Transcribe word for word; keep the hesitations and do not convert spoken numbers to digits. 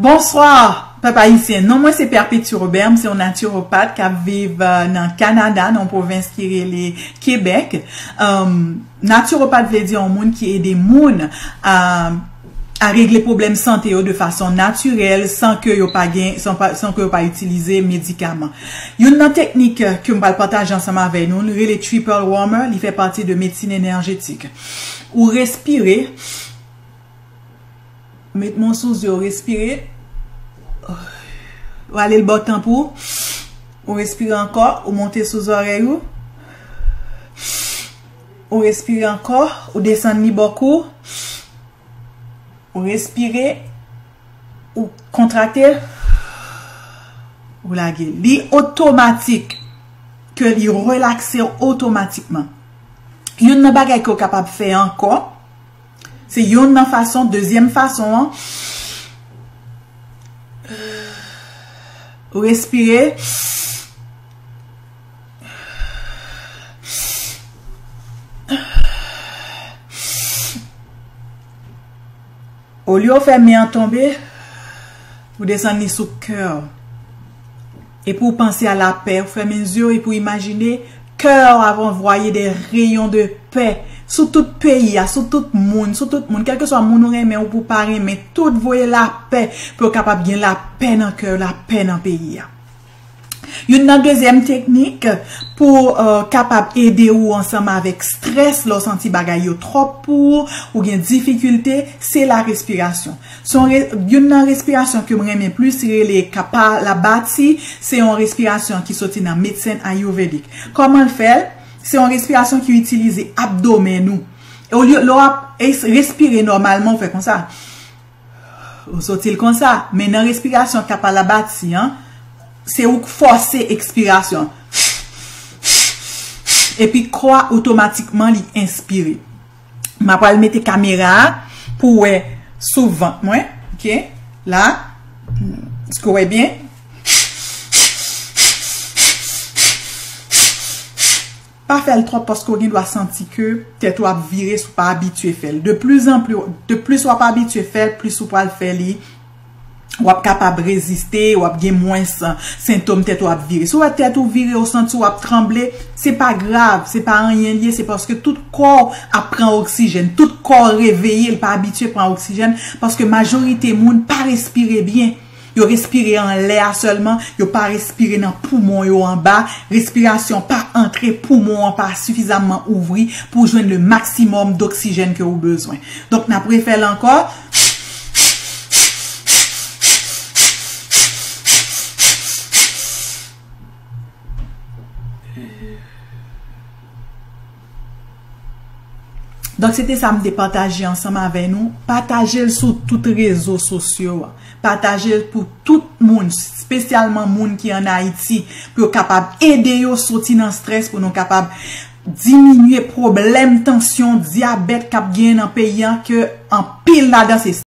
Bonswa, pèp ayisyen. Non mwen se Perpétue Robert, m se yon natiwopat k ap viv, euh, nan Kanada, nan yon pwovens ki rele Kebèk. Um, natiwopat vle di yon moun ki ede moun a, a regle pwoblèm sante yo de fason natirèl, san ke yo pa gen, san pa, san ke yo pa itilize medikaman. Youn nan teknik ke m pral pataje ansanm avè nou, li rele Triple Warmer, li fè pati de medsin enèjetik. Ou respire, met men w sou zye w, respire. Ou ale l bò tanp ou. Ou respire ankò, ou monte sou zòrèy ou. Ou respire ankò, ou desann li bò kou. Ou respire, ou kontrakte, ou lage. Li otomatik, ke li relakse w otomatikman. Youn nan bagay ke w kapab fè ankò, se youn nan fason, dezyèm fason an, respire. Olye w fè men an tonbe, ou desann li sou kè w. Epi w panse a lapè, ou fèmen zye w epi w imajine kè w ap anvwaye de reyon de pè sou tout peyi a, sou tout moun, sou tout moun, kèlkeswa moun ou renmen ou pou pa renmen, tout voye lapè pou yo kapab gen lapè nan kè yo, lapè nan peyi a. Youn nan dezyèm teknik pou, euh, kapab ede ou ansanm avèk strès, lè w santi bagay yo twòp pou ou, ou gen difikilte, se la respirasyon. Se yon re-, youn nan respirasyon ke m renmen plis, rele Kapalabhati, se yon respirasyon ki soti nan medsen ayouvedik. Kòman l fè l? Se yon respirasyon ki itilize abdomen ou. E olye, lè w ap es-, respire nòmalman, ou fè konsa. Ou soti l konsa, men nan respirasyon Kapalabhati an, se ou k fòse ekspirasyon. Epi kò a otomatikman li enspire. M ap pral mete kamera a pou w wè sou vant mwen. Ok? La. Èske w wè byen? Pa fè l twòp paske w gen dwa santi ke tèt ou ap vire si w pa abitye fè l. De plus en plus, de plis w ap abitye fè l, plis ou pral fè li. W ap kapab reziste, w ap gen mwens sentòm tèt ou ap vire. Si w wè tèt ou vire, ou santi w ap tranble, se pa grav, se pa anyen l ye, se paske tout kò w ap pran oksijèn, tout kò w reveye, l pa abitye pran oksijèn, paske majorite moun pa respire byen. Yo respire anlè a sèlman, yo pa respire nan poumon yo anba. Respirasyon pa antre, poumon an pa sifizamman ouvri pou jwenn le maksimòm doksijèn ke ou bezwen. Donk, n ap refè l ankò. Donk, se te sa m te pataje ansanm avè nou. Pataje l sou tout rezo sosyo a. Pataje l pou tout moun, espesyalman moun ki ann Ayiti, pou yo kapab ede yo soti nan strès, pou nou kapab diminye pwoblèm tansyon, dyabèt k ap genyen nan peyi a, ke anpil ladan se